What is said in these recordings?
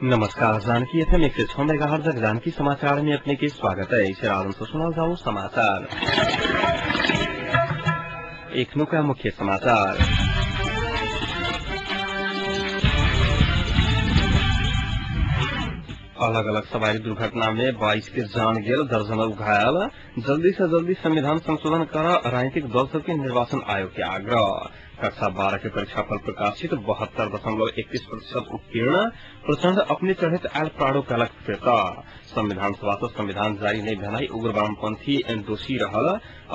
नमस्कार, Janaki FM 106 megahertz Janaki समाचार में अपने के स्वागत है। सुनाल जाओ समाचार। एखनुका मुख्य समाचार। अलग अलग सवारी दुर्घटना में 22 के जान गेल, दर्जनों घायल। जल्दी से जल्दी संविधान संशोधन कर राजनीतिक दल सबके निर्वाचन आयोग के आग्रह। कक्षा 12 के परीक्षाफल प्रकाशित, 72.31% उत्तीर्ण। प्रचण्ड अपने चढ़ित आयल प्राणो कलक फिर्ता। संविधान सभा से संविधान जारी नहीं भेनाई उग्र वामपंथी दोषी रहल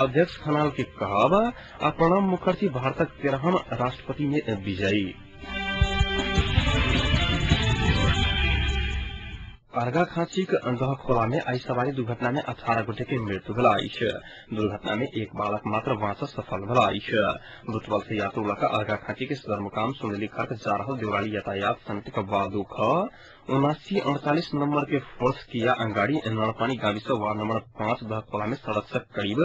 अध्यक्ष खनाल के कहब। आ प्रणब मुखर्जी भारतक 13वां राष्ट्रपति में विजयी। अर्घाखाँचीक दहखोला में आई सवारी दुर्घटना में 18 गोटे के मृत्यु भेल अछि। दुर्घटना में एक बालक मात्र बाँचल सफल भेल अछि। बुटवल से यात्रु लऽ कऽ अर्घाखाँची के सदरमुकाम सुनेली खर्क जा रहल देवराली यातायात समितिक बादू ख 7948 नंबर के फोर्स किया गाड़ी नरपानी गाविस वार्ड नंबर 5 दहखोला में सड़क से करीब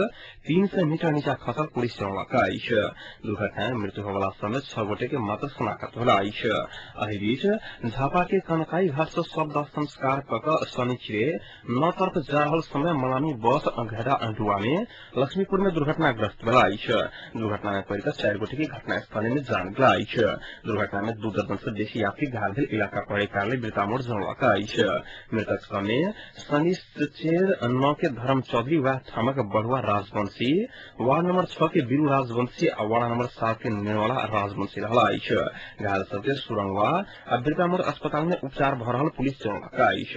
300 मीटर नीचा खसल पुलिस जनौलक अछि। दुर्घटना में मृत्यु होवला समेत 6 गोटे के मात्र शनाखत भेल अछि। एहि बीच झापा के कनकाई घाट से शव दाह संस्कार कऽ शनिचरे 9 तर्फ जा रहल समय मलामी बस घेरा अंडुआ में लक्ष्मीपुर में दुर्घटनाग्रस्त भेल अछि। दुर्घटना में पड़ि कऽ 4 गोटे के घटनास्थल में जान गेल अछि। दुर्घटना में 2 दर्जन से बेसी यात्री घायल भेल इलाका प्रहरी कार्यालय बिरतामोड़ जनौलक अछि। मृतक सबमे शनिचर 9 के धर्म चौधरी वएह ठामक बढ़ुआ राजवंशी, वार्ड नंबर 6 के बीरू राजवंशी आ वार्ड नंबर 7 के निर्मला राजवंशी रहल अछि। घायल सबके सुरंगवा आ बिरतामोड़ अस्पताल में उपचार भऽ रहल पुलिस जनौलक अछि।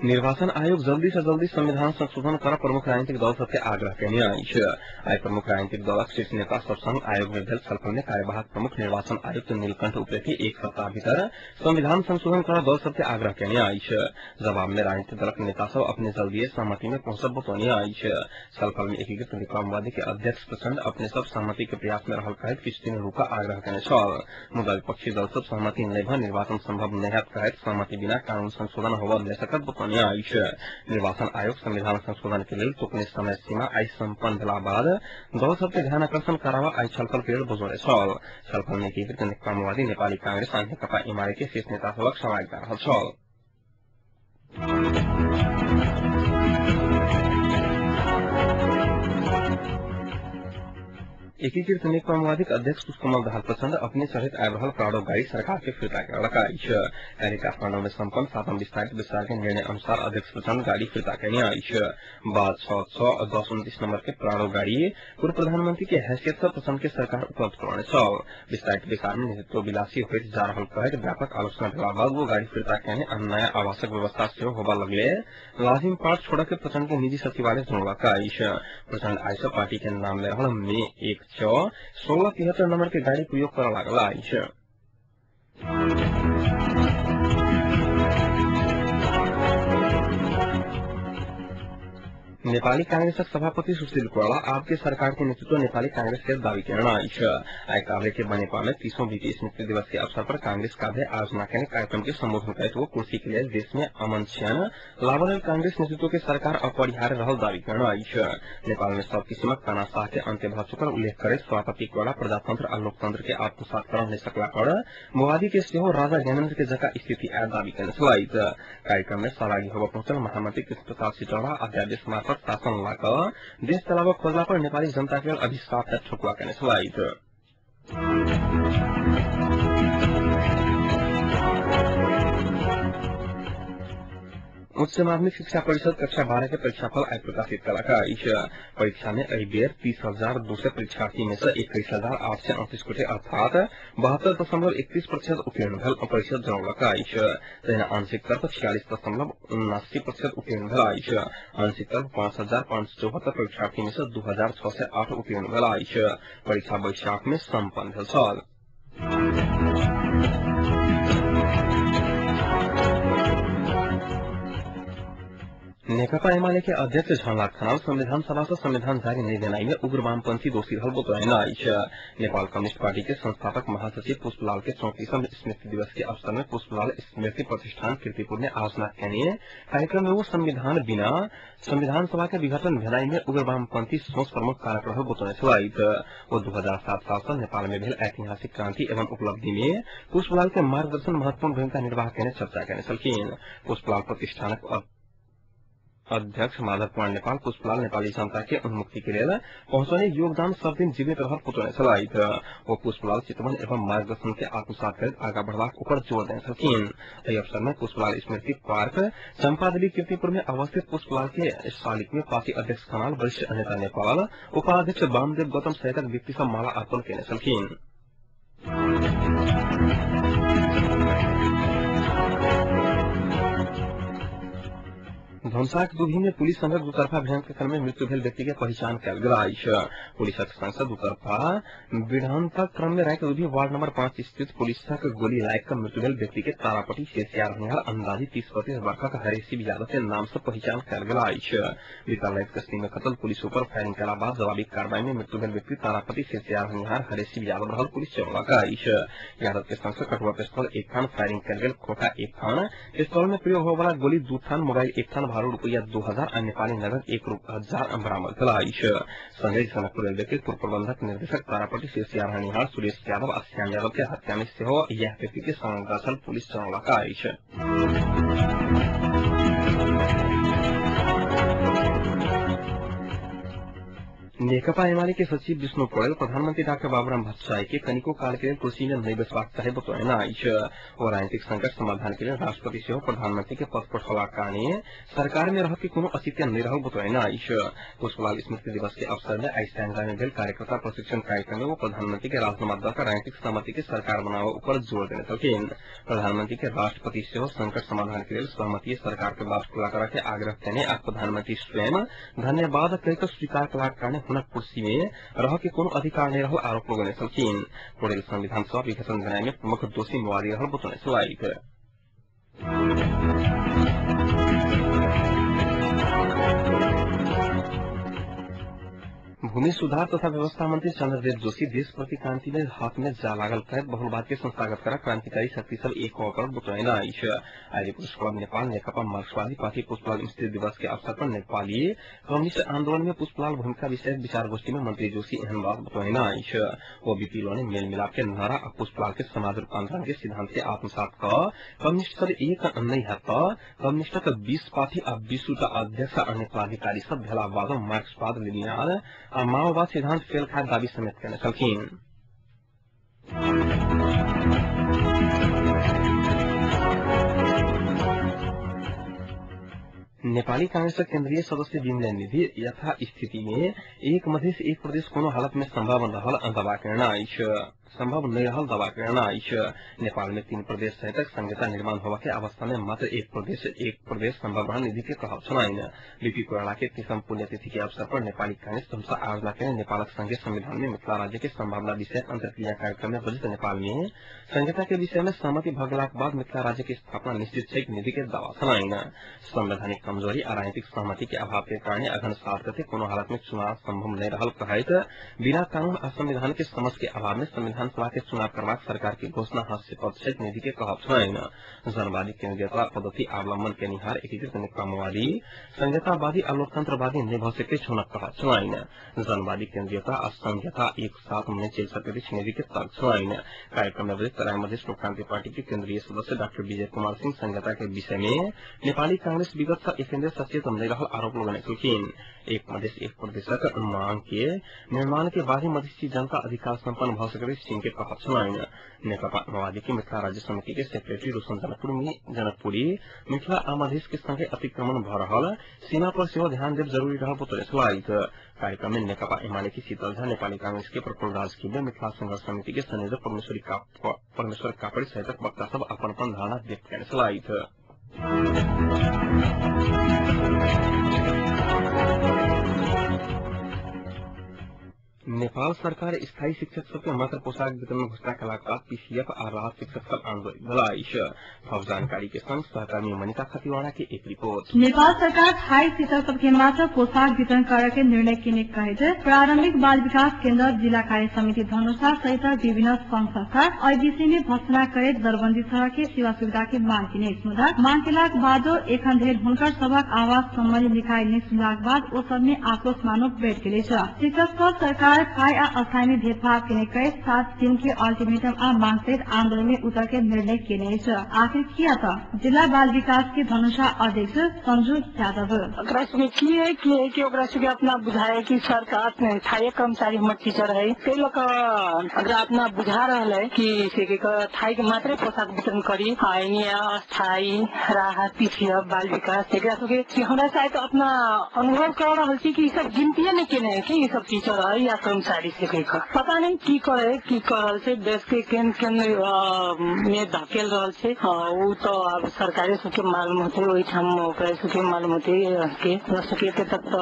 निर्वाचन आयोग जल्दी से जल्दी संविधान संशोधन कर प्रमुख राजनीतिक दल सबके आग्रह केने अछि। आइ प्रमुख राजनीतिक दलक शीर्ष नेता सब संग आयोग में भेल छलफल में कार्यवाहक प्रमुख निर्वाचन आयुक्त नीलकंठ उप्रेती 1 सप्ताह भीतर संविधान संशोधन कर दल सबके आग्रह केने अछि। जवाब में राजनीतिक दलक नेता सब अपने जल्दीए सहमति में पहुंचब बतौने अछि। छलफल में एकीकृत विक्रमवादी के अध्यक्ष प्रचण्ड अपने सब सहमति के प्रयास में रहल कहैत किछु दिन रुका आग्रह केने छल। मुदा विपक्षी दल सब सहमति नहि भऽ निर्वाचन संभव नहि हैत कहैत सहमति बिना कानून संशोधन होबय नहि सकत बतौने अछि। निर्वाचन आयोग संविधान संशोधन के लेल तोकने समय सीमा आइ सम्पन्न भेला बाद दल सबके ध्यान आकर्षण कराबऽ आइ छलफल के लेल बजौने छल। छलफल में एकीकृत माओवादी, नेपाली कांग्रेस आ नेकपा एमाले के शीर्ष नेता सभक सहभागिता रहल छल। एकीकृत नेकपा माओवादीक अध्यक्ष पुष्पकमल दाहाल प्रचण्ड अपने चढ़ैत आबि रहल प्राडो गाड़ी सरकार के फिर्ता केलक अछि। काल्हि काठमाडौँ में सम्पन्न 7 विस्तारित विस्तार के निर्णय अनुसार अध्यक्ष प्रचण्ड गाड़ी फिर्ता केने अछि। बाद 6 6 1029 नंबर के प्राडो गाड़ी पूर्व प्रधानमंत्री के हैसियत से प्रचण्ड के सरकार उपलब्ध करौने छल। विस्तारित विस्तार में नेतृत्व विलासी होइत जा रहल कहैत व्यापक आलोचना भेला बाद वो गाड़ी फिर्ता केने आ नयाँ आवासक व्यवस्था सेहो होबय लगले लाजिम पाठ छोड़ऽ के प्रचण्ड के निजी सचिवालय जनौलक अछि। प्रचण्ड आइ सँ पार्टी के नाम ले रहल मे 1 6 1673 नंबर के गाड़ी प्रयोग करऽ लागल अछि। नेपाली कांग्रेसक सभापति सुशील कोइराला आपके सरकार के नेतृत्व नेपाली कांग्रेस के दावी केने अछि। आइ काभ्रे के बनेपा में 30वां बीपी स्मृति दिवस के अवसर पर कांग्रेस काभ्रे आयोजना केने कार्यक्रम के संबोधन करैत वो कुर्सी के लेल देश में अमन चैन लाबऽ लेल कांग्रेस नेतृत्व के सरकार अपरिहार्य रहल दावी केने अछि। नेपाल में सब किसिमक तानाशाह के अंत्य भऽ चुकल उल्लेख करैत सभापति कोइराला प्रजातंत्र आ लोकतंत्र के आत्मसात करऽ नहि सकला पर माओवादी के सेहो राजा ज्ञानेन्द्र के जकाँ स्थिति आयल दावी केने छलथि। कार्यक्रम में सहभागी होबय पहुंचल महामंत्री कृष्ण प्रसाद सिटौरा अध्यादेश मार्फत शासन लाकऽ देश चलाबऽ खोजला पर नेपाली जनता के लेल अभिशाप ठोकुआ केने छलथि। उच्च माध्यमिक शिक्षा परिषद कक्षा 12 के परीक्षाफल आइ प्रकाशित केलक अछि। परीक्षा में एहि बेर 30,200 परीक्षार्थी में से 21,838 गोटे अर्थात 72.31% उत्तीर्ण भेल परिषद जनौलक अछि। तहिना आंशिक तर्फ 46.79% उत्तीर्ण भेल अछि। आंशिक तर्फ 5,574 परीक्षार्थी में से 2,608 उत्तीर्ण भेल अछि। परीक्षा वैशाख में सम्पन्न भेल छल। नेकपा एमाले के अध्यक्ष झलनाथ खनाल संविधान सभा से संविधान जारी नहीं देनाई में उग्र वामपंथी दोषी रहल बतौने अछि। नेपाल कम्युनिस्ट पार्टी के संस्थापक महासचिव पुष्पलाल के 34वां स्मृति दिवस के अवसर में पुष्पलाल स्मृति प्रतिष्ठान कीर्तिपुर में आयोजना केने कार्यक्रम में वो संविधान बिना संविधान सभा के विघटन भेनाई में उग्र वामपंथी सोच प्रमुख कारक रहल बतौने छलथि। वो 2007 साल से नेपाल में भेल ऐतिहासिक क्रांति एवं उपलब्धि में पुष्पलाल के मार्गदर्शन महत्वपूर्ण भूमिका निर्वाह केने चर्चा केने छलखिन। पुष्पलाल प्रतिष्ठानक अध्यक्ष माधव कुमार नेपाल पुष्पलाल नेपाली जनता के उन्मुक्ति के लेल पहुंचने योगदान सब दिन जीवित रहल बतौने छलथि। वो पुष्पलाल चितवन एवं मार्गदर्शन के आत्मसात करैत आगा बढ़बाक ऊपर जोर देने छलखिन। एहि अवसर में पुष्पलाल स्मृति पार्क चंपादेवी कीर्तिपुर में अवस्थित पुष्पलाल के शालिक में पार्टी अध्यक्ष खनाल, वरिष्ठ नेता नेपाल, उपाध्यक्ष वामदेव गौतम सहितक व्यक्ति सब माला अर्पण केने छलखिन। धनसाक दुभी में पुलिस संघक दुतरफा भिड़ंत के क्रम में मृत्यु भेल व्यक्ति के पहचान कयल गेल अछि। पुलिसक संग सँ दुतरफा भिड़ंतक क्रम में राति दुभी वार्ड नंबर 5 स्थित पुलिसक गोली लागि कऽ मृत्यु भेल व्यक्ति के तारापटी शेषिया रहनिहार अंदाजी 30-32 वर्षक हरेशिव यादव के नाम से पहचान कयल गेल अछि। बीतल राति कस्ती में कतल पुलिस ऊपर फायरिंग कयला बाद जवाबी कार्रवाई में मृत्यु भेल व्यक्ति तारापटी शेषिया रहनिहार हरेशिव यादव रहल पुलिस जनौलक अछि। यादव के संग सँ कटुआ पिस्तौल 1 थान, फायरिंग कयल गेल खोखा 1 थान, पिस्तौल में प्रयोग होयवला गोली 2 थान, मोबाइल 1 थान, भारू रुपया 2000 आ नेपाली नगद 1000 बरामद भेल अछि। संगहि जनकपुर रेलवे के पूर्व प्रबंधक निर्देशक तारापटी शेषिया रहनिहार सुरेश यादव आ श्याम यादव के हत्या में सेहो यैह व्यक्ति के संलग्नता छल पुलिस जनौलक अछि। नेकपा एमाले के सचिव विष्णु पौडेल प्रधानमंत्री डाक्टर बाबूराम भट्टराई के कनिको काल के लेल कुर्सी में नहीं बैसबाक चाही बतौने अछि। ओ राजनीतिक संकट समाधान के लेल राष्ट्रपति सेहो प्रधानमंत्री के पद पठौलाक कारणे सरकार में रह के कोनो औचित्य नहीं रहल बतौने अछि। पुष्पलाल स्मृति दिवस के अवसर में आई स्याङ्जा में भेल कार्यकर्ता प्रशिक्षण कार्यक्रम में वो प्रधानमंत्री के राजीनामा दऽ कऽ राजनीतिक सहमति के सरकार बनाबऽ ऊपर जोर देने छलखिन। प्रधानमंत्री के राष्ट्रपति सेहो संकट समाधान के लेल सहमति सरकार के बाट खुला करऽ के आग्रह केने आ प्रधानमंत्री स्वयं धन्यवाद कहि कऽ स्वीकार कयलाक कारणे हुनक कुर्सी में रह के कोनो अधिकार नहीं रहल आरोप लगौने छलखिन। पौडेल संविधान सभा विघटन भेनाई में प्रमुख दोषी माओवादी रहल बतौने छलथि। भूमि सुधार तथा व्यवस्था मंत्री चंद्रदेव जोशी देश प्रति क्रांति में हाथ में जा लागल कहैत बहुलवाद के संस्थागत करा क्रांतिकारी शक्ति सब एक होकर बतौने अछि। आइ प्रेस क्लब नेपाल नेकपा मार्क्सवादी पार्टी पुष्पलाल स्मृति दिवस के अवसर पर नेपाली कम्युनिस्ट आंदोलन में पुष्पलाल भूमिका विषय विचार गोष्ठी में मंत्री जोशी एहन बात बतौने अछि। ओ बीपी लोने मेल मिलाप के नारा आ पुष्पलाल के समाज रूपांतरण के सिद्धांत के आत्मसात कऽ कम्युनिस्ट सब एक नहि हैत तऽ कम्युनिस्टक 20 पार्टी आ 20टा अध्यक्ष आ अन्य पदाधिकारी सब भेला बादो मार्क्सवाद लेनिहार आ माओवाद सिद्धांत फेल खाए दावी समेत केने छलखिन। नेपाली कांग्रेसक केन्द्रीय सदस्य विमला निधि यथा स्थिति में एक मधेस एक प्रदेश कोनो हालत में संभव रहल दावा करना अछि। संभव नहीं रहल दावा करना अछि। नेपाल में 3 प्रदेश सहितक संहिता निर्माण होवा के अवस्था में मात्र एक प्रदेश संभव रहल निधि के कहब छलनि। बीपी कोइराला के 30म पुण्यतिथि के अवसर पर नेपाली कांग्रेस धनुषा आयोजना केने नेपालक संघीय संविधान में मिथिला राज्य के संभावना विषय अंतर्क्रिया कार्यक्रम में बजट नेपाल में संहिता के विषय में सहमति भऽ गेलाक बाद मिथिला राज्य के स्थापना निश्चित छै निधि के दावा छलनि। संवैधानिक कमजोरी आ राजनीतिक सहमति के अभाव के कारण अघन 7 गते कोनो हालत में चुनाव संभव नहीं रहल कहैत बिना कानून आ संविधान के समझ के अभाव में संविधान सभा के चुनाव करबाक सरकार के घोषणा हास्यास्पद छै निधि के कहब छलनि। जनवादी केन्द्रीयता पद्धति अवलंबन केनिहार एकीकृत माओवादी संहितावादी आ लोकतंत्रवादी नहि भऽ सकैत हुनक कहब छलनि। जनवादी केन्द्रीयता आ संहिता एक साथ नहि चलि सकैत अछि निधि के तर्क छलनि। कार्यक्रम में बजैत तराई मधेश लोकक्रांति पार्टी के केन्द्रीय सदस्य डाक्टर विजय कुमार सिंह संहिता के विषय में नेपाली कांग्रेस विगत सँ एखन सचेत नहि रहल आरोप लगौने छलखिन। एक मधेस एक प्रदेशक मांग के निर्माण के बाद ही मधेसी जनता अधिकार सम्पन्न भऽ सकैत सिंह के कहब छलनि। नेकपा माओवादी के मिथिला राज्य समिति के सेक्रेटरी रोशन जनकपुरी मिथिला आ मधेस के संगे अतिक्रमण भऽ रहल सीमा पर सेहो ध्यान देब जरूरी रहल बतौने छलथि। कार्यक्रम में नेकपा एमाले की शीतल झा, नेपाली कांग्रेस के प्रफुल्ल राज घिमिरे, मिथिला संघर्ष समिति के संयोजक परमेश्वर कापड़ी सहितक वक्ता सब अपन अपन धारणा व्यक्त केने छलथि। नेपाल सरकार स्थायी शिक्षक सबके मात्र पोशाक वितरण घोषणा केलाक बाद पीसीएफ आ राहत शिक्षक सब आंदोलित भेल अछि। थप जानकारी के संग सहकर्मी मनिका खतिवाड़ा के एक रिपोर्ट। नेपाल सरकार स्थायी शिक्षक सबके मात्र पोशाक वितरण करे के निर्णय केने कहैत प्रारंभिक बाल विकास केन्द्र जिला कार्य समिति धनुषा सहित विभिन्न संघ संस्था एहि विषय में भर्त्सना करैत दरबंदी सड़क के सेवा सुविधा के मांग केने मुदा मांग केलाक बादो एखन धरि हुनकर सभक आवाज सम्बन्धी निकाय नहि सुनलाक बाद ओ सब में आक्रोश मानो बढ़ि गेल अछि। शिक्षक सब सरकार स्थायी आ अस्थायी में भेदभाव केने कहि 7 दिन के अल्टीमेटम आ मांग सहित आंदोलन में उतर के निर्णय केने अछि। आखिर किया त जिला बाल विकास के धनुषा अध्यक्ष संजू यादव ओकरा सबके की है कि ओकरा सबके अपना बुझाए कि सरकार स्थायी कर्मचारी हमर टीचर है, ताहि लऽ कऽ अगर अपना बुझा रहल है कि स्थायी के मात्रे पोशाक वितरण करी अस्थायी राहत पीसीएफ बाल विकास एकरा सबके हमरा शायद अपना अनुभव कर रहल छी कि ई सब गिनतीये नहि केने है कि ई सब टीचर है या कर्मचारी से कह पता नहीं की करे की कर रहल छै, देश के केन केन में धकेल रहल छै। उ तो आब सरकारे सबके मालूम होते, ओहिठाम ओकरा सबके मालूम होते के हमरा सबके तक तो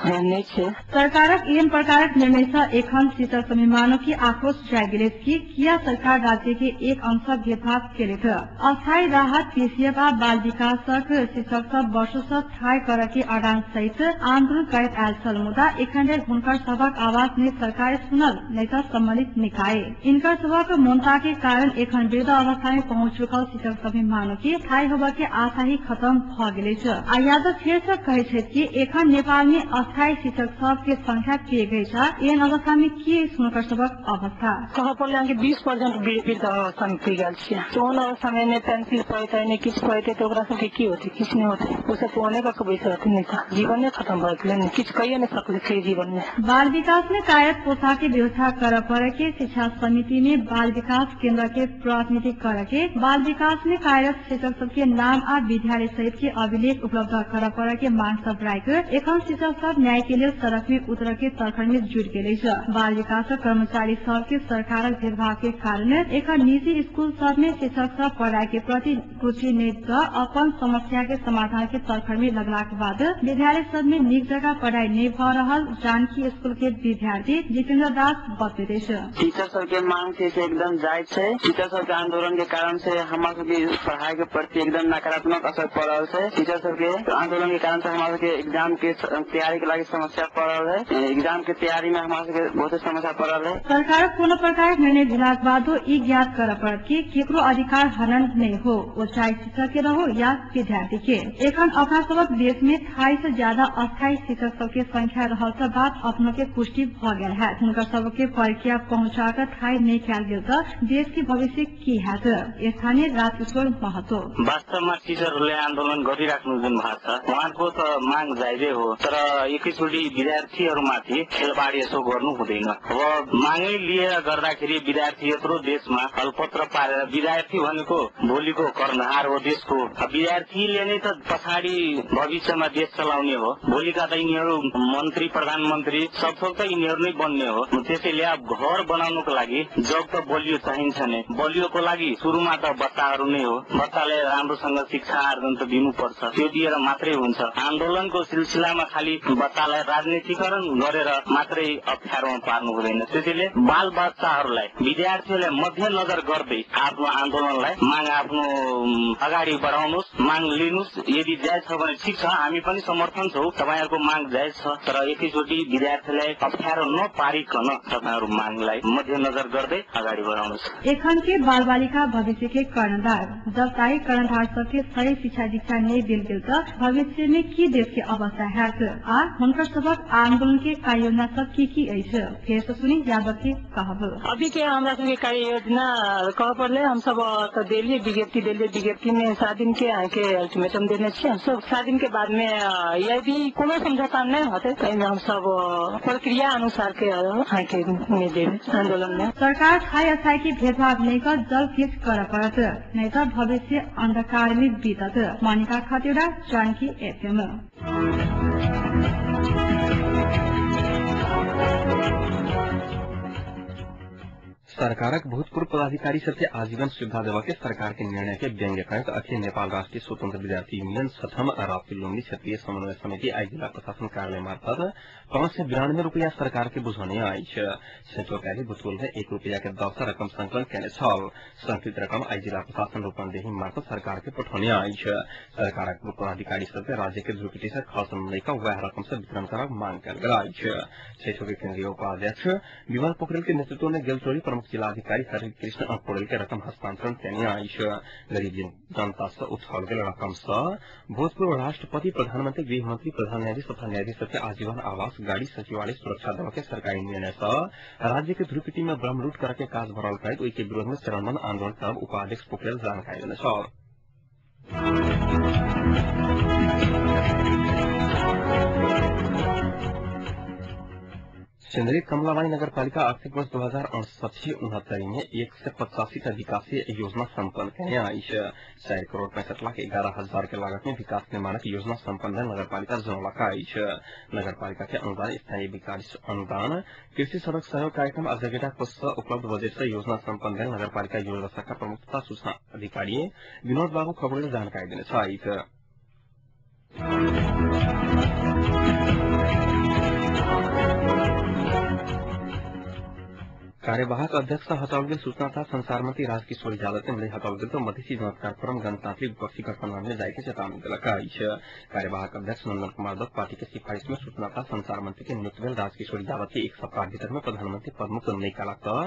एहन नहि छै। सरकारक एहन प्रकारक निर्णय से एखन शिक्षक सभी मानव की आक्रोश जागि गेल कि किया सरकार राज्य के एक अंश भेदभाव केलक। अस्थायी राहत पीसीएफ आ बाल विकासक शिक्षक सब वर्षो से स्थायी करे के अडान सहित आंदोलन करैत आयल छल मुदा एखन धरि हुनकर सभक आवाज ने सरकार सुनल नहि त सम्बन्धित निकाय। इनकर सभक मौनता के कारण एखन वृद्ध अवस्था में पहुंच चुकल शिक्षक सभी मानव के स्थायी होबय के आशा ही खत्म भ गेल अछि। आ यादव फेर से कहै छथि कि एखन नेपाल में अस्थायी शिक्षक सब के संख्या पेग अछि, एहन अवस्था में की हुनकर सभक अवस्था। कहऽ पड़लै अहाँके 20% वृद्ध अवस्था में पुगि गेल छियै, ओहन अवस्था में नहि पेंसिल पड़तै नहि किछु पड़तै तऽ ओकरा सबके की होतै, किछु नहि होतै, ओ सब ओहने कऽ के बैस रहथिन, नहि तऽ जीवने खत्म भऽ गेलै, किछु कहिए नहि सकलै छै जीवन में। बाल विकास में कार्यरत पोशाक के व्यवस्था करऽ पड़े के शिक्षा समिति में बाल विकास केन्द्र के प्रतिनिधि करे के बाल विकास में कार्यरत शिक्षक सबके नाम आ विद्यालय सहित के अभिलेख उपलब्ध करऽ पड़े के मांग सब राखि एखन शिक्षक सब न्याय के लेल सड़क में उतर के तरखड़ में जुट गेल अछि। बाल विकास कर्मचारी सब के सरकारक भेदभाव के कारण एखन निजी स्कूल सब में शिक्षक सब पढ़ाई के प्रति रुचि नहि दऽ अपन समस्या के समाधान के तरखड़ में लगलाक बाद विद्यालय सब में नीक जगह पढ़ाई नहि भऽ रहल जानकी स्कूल के विद्यार्थी जितेन्द्र दास बतैत अछि। टीचर सबके मांग छै से एकदम जायज छै। टीचर सबके आंदोलन के कारण से हमरा सबके पढ़ाई के प्रति एकदम नकारात्मक असर पड़ल छै। टीचर सबके आंदोलन के कारण से हमरा सबके एग्जाम के तैयारी के लागि समस्या पड़ल है। एग्जाम के तैयारी में हमरा सबके बहुत समस्या पड़ल है। सरकार कोनो प्रकारक निर्णय भेलाक बादो ई ज्ञात करऽ पड़त कि केकरो अधिकार हनन नहि हो, ओ चाहे शिक्षक के रहो या विद्यार्थी के। एखन अपना सबक देश में स्थायी से ज्यादा अस्थायी शिक्षक सबके संख्या रहल त बात अपनो के पुष्टि भ गेल है। हुनकर सबके प्रक्रिया पहुंचा कर स्थायी नहि कयल गेल त देश के भविष्य की हैत। स्थानीय राजकिशोर महतो वास्तवमा टिचरहरूले आन्दोलन गरिराख्नु जुन भएको छ उहाँको त माग जायजै हो, तर एकैचोटि विद्यार्थीहरूमाथि खेलबाड यसो गर्नु हुँदैन। अब मागै लिएर गर्दाखेरि विद्यार्थी यत्रो देशमा हलपत्र पारेर विद्यार्थी भनेको भोलिको कर्णधार हो देशको। विद्यार्थीले नै त पछाडि भविष्यमा देश चलाउने हो, भोलिका त यिनीहरू मन्त्री प्रधानमन्त्री सब थोक त यिनीहरू नै बन्ने हो। त्यसैले अब घर बनाउनुको लागि जग त बलियो चाहिन्छ नै, बलियोको लागि सुरुमा त बच्चाहरू नै हो, बच्चाले राम्रोसँग शिक्षा आर्जन त दिनुपर्छ, त्यो दिएर मात्रै हुन्छ। आन्दोलनको सिलसिलामा खालि बच्चालाई राजनीतिकरण गरेर मात्रै अप्ठ्यारोमा पार्नु हुँदैन। त्यसैले बाल बच्चाहरूलाई विद्यार्थीहरूलाई मध्यनजर गर्दै आफ्नो आन्दोलनलाई माग आफ्नो अगाडि बढाउनुहोस्, माग लिनुहोस्। यदि जायज छ भने ठिक छ, हामी पनि समर्थन छौँ, तपाईँहरूको माग जायज छ, तर एकैचोटि विद्यार्थीलाई अप्ठ्यारो नपारिकन तपाईँहरू मागलाई मध्यनजर गर्दै अगाडि बढाउनुहोस्। एखन के बाल बालिका भविष्य के कर्णधार, जब ताई कर्णधार सबके सही शिक्षा दीक्षा नहीं देल गेल त भविष्य में की देश के अवस्था हैत आ हुनकर सबक आंदोलन के कार्य योजना सब की अछि। फेर से सुनी यादव के कहब। अभी के हमरा सबके कार्य योजना कह पड़ले हम सब त देलिए विज्ञप्ति देलिए, विज्ञप्ति में 7 दिन के अहाँके अल्टीमेटम देने छी। हम सब 7 दिन के बाद में यदि कोनो समझौता नहीं होते तैमे हम सब प्रक्रिया अनुसार के अहाँके देबै आंदोलन में। सरकार स्थायी अस्थायी के भेदभाव नहीं कर जल किछ कर पड़त, नहीं त भविष्य अंधकार में बीतत। मनिका खतिवड़ा, जानकी एफएम। सरकारक भूतपूर्व पदाधिकारी सबके आजीवन सुविधा देवा के सरकार के निर्णय के व्यंग्य करैत अखिल नेपाल राष्ट्रिय स्वतंत्र विद्यार्थी यूनियन छठम राप्ती लुम्बिनी क्षेत्रीय समन्वय समिति आई जिला प्रशासन कार्यालय मार्फत 592 रुपया सरकार के बुझौने अछि। छैठो काल्हि बुटवल में 1 रुपया के दर से रकम संकलन केने छल। संकलित रकम आई जिला प्रशासन रूपन्देही मार्फत सरकार के पठौने अछि। सरकारक पूर्व पदाधिकारी सबके राज्य के ध्रुपीटी से खर्च नै क वएह रकम से वितरण करब मांग कयल गेल अछि। छैठो के केन्द्रीय उपाध्यक्ष विमल पोखरेल के नेतृत्व में गेल टोली प्रमुख जिलाधिकारी हरिकृष्ण पौडेल के रकम हस्तांतरण केने अछि। गरीब जनता से उठाओल गेल रकम से भूतपूर्व राष्ट्रपति, प्रधानमंत्री, गृहमंत्री, प्रधान न्यायाधीश तथा न्यायाधीश सबके आजीवन आवास, गाड़ी, सचिवालय सुरक्षा देवा के सरकारी निर्णय से राज्य के ध्रुपीटी में ब्रह्मलूट करे के काज भरल करैत ओहि के विरोध में चरणबद्ध आंदोलन करब उपाध्यक्ष पोखरेल जानकारी देने छल। सिंदरी कमलाबाई नगरपालिका आर्थिक वर्ष 2068-69 में 185 टा विकासीय योजना सम्पन्न केने अछि। 4 करोड़ 65 लाख 11 हजार के लागत में विकास निर्माणक योजना सम्पन्न भेल नगरपालिका जनौलक अछि। नगरपालिका के अनुदान, स्थानीय विकास अनुदान, कृषि सड़क सहयोग कार्यक्रम आ जगेटा कोष से उपलब्ध बजट से योजना सम्पन्न भेल नगरपालिका योजना शाखा प्रमुख तथा सूचना अधिकारी विनोद बाबू खबरेल जानकारी देने छथि। कार्यवाहक अध्यक्ष हटाओल गेल सूचना तथा संचार मंत्री राजकिशोर यादव के नहि हटाओल गेल तऽ मधेसी जनता फोरम गणतांत्रिक विपक्षी गठबंधन में जाय के चेतावनी देलक अछि। कार्यवाहक अध्यक्ष नंदन कुमार दत्त पार्टी के सिफारिश में सूचना तथा संचार मंत्री के नियुक्त भेल राजकिशोर यादव के एक सप्ताह भीतर में प्रधानमंत्री पदमुक्त नहि कयलक तऽ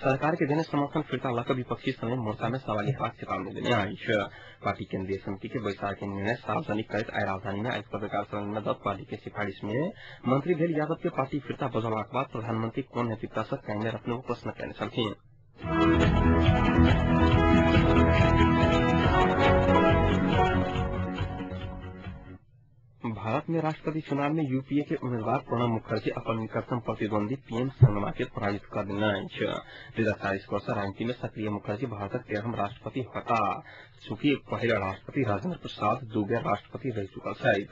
सरकार के देने समर्थन फिर्ता लऽ कऽ विपक्षी समय मोर्चा में सवाल हेबाक चेतावनी देने अछि। पार्टी केन्द्रीय समिति के बैसार के निर्णय सार्वजनिक करैत आइ राजधानी में आयोजित पत्रकार सम्मेलन में दत्त पार्टी के सिफारिश में मंत्री भेल यादव के पार्टी फिर्ता बजौलाक बाद प्रधानमंत्री कोन नैतिकता से कायम रखने प्रश्न केने छलखिन। भारत में राष्ट्रपति चुनाव में यूपीए के उम्मीदवार प्रणब मुखर्जी अपन निकटतम प्रतिद्वंदी पीएम संगमा के पराजित कर देने अछि। 2040 वर्ष राजनीति में सक्रिय मुखर्जी भारतक 13म राष्ट्रपति होता। चूँकि पहिल राष्ट्रपति राजेंद्र प्रसाद 2 बेर राष्ट्रपति रहि चुकल छथि,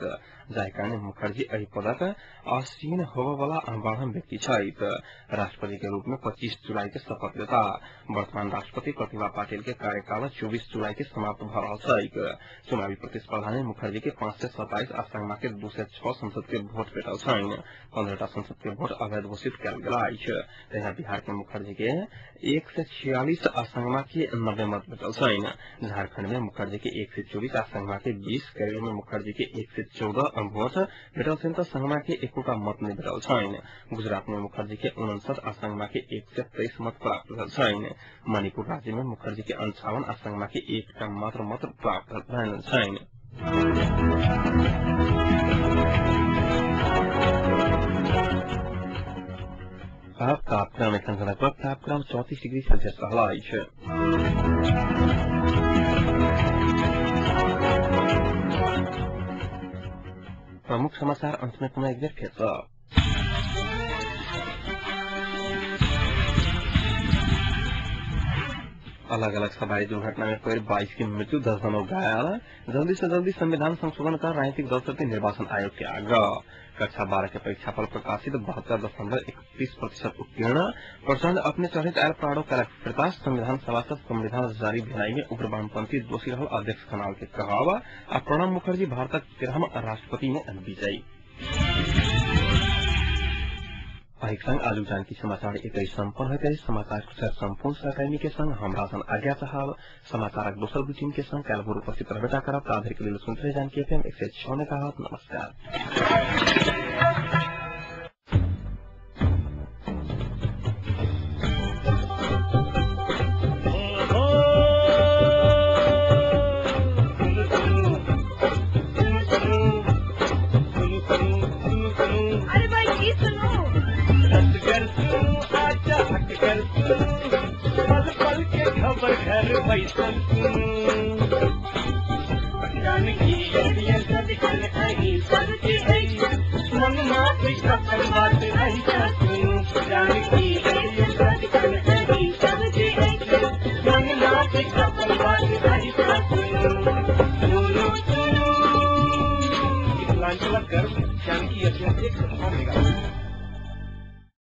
जाहि कारण मुखर्जी एहि पदक आसीन होबय वाला 12म व्यक्ति छथि। राष्ट्रपति के रूप में 25 जुलाई के शपथ लेता। वर्तमान राष्ट्रपति प्रतिभा पाटिल के कार्यकाल 24 जुलाई के समाप्त भ रहल छैक। चुनावी प्रतिस्पर्धा में मुखर्जी के 527 आ संगमा के 206 संसद के वोट भेटल छनि। 15टा संसद के वोट अवैध घोषित कयल गेल अछि। तहिना बिहार के मुखर्जी के 146 आ संगमा के 90 मत भेटल छनि। झारखंड में मुखर्जी के 124 आ संगमा के 20, केरल में मुखर्जी के 114 वोट भेटल छनि तऽ संगमा के एकोटा मत नहि भेटल छनि। गुजरात में मुखर्जी के 59 आ संगमा के 123 मत प्राप्त भेल छनि। मणिपुर राज्य में मुखर्जी के 58 आ संगमा के एकटा मात्र मत प्राप्त भेल छनि। अब तापक्रम एखन लगभग तापक्रम 34 डिग्री सेल्सियस रहल अछि। प्रमुख समाचार अंत में पुनः एक बेर फेर सँ। अलग अलग सवारी दुर्घटना में पड़ि 22 की मृत्यु, 10 जनों घायल। जल्दी से जल्दी संविधान संशोधन कर राजनीतिक दल सबके निर्वाचन आयोग के आग्रह। कक्षा 12 के परीक्षा फल प्रकाशित, 72.31% उत्तीर्ण। प्रचंड अपने चढ़ित आयल प्राणों कयलक फिर्ता। संविधान सभा से संविधान जारी भेनाई में उग्र वामपंथी दोषी रहल अध्यक्ष खनाल के कहब आ प्रणब मुखर्जी भारतक 13म राष्ट्रपति में विजयी। एहिक संग आजुक जानकी समाचार एतै सम्पन्न होइत अछि। समाचार सम्पूर्ण सहकर्मी के संग हम राजन आज्ञा चाहब। समाचारक दोसर बुलेटिन के संग काल्हि भोर उपस्थित रहबे करब। ताधरि के लेल सुनैत रही जानकी एफएम 106 मेगाहर्ट्ज। नमस्कार। अरे भाई की सुनो, पल पल के खबर घर बैसल जानकी सबकी मन माफी बात रही।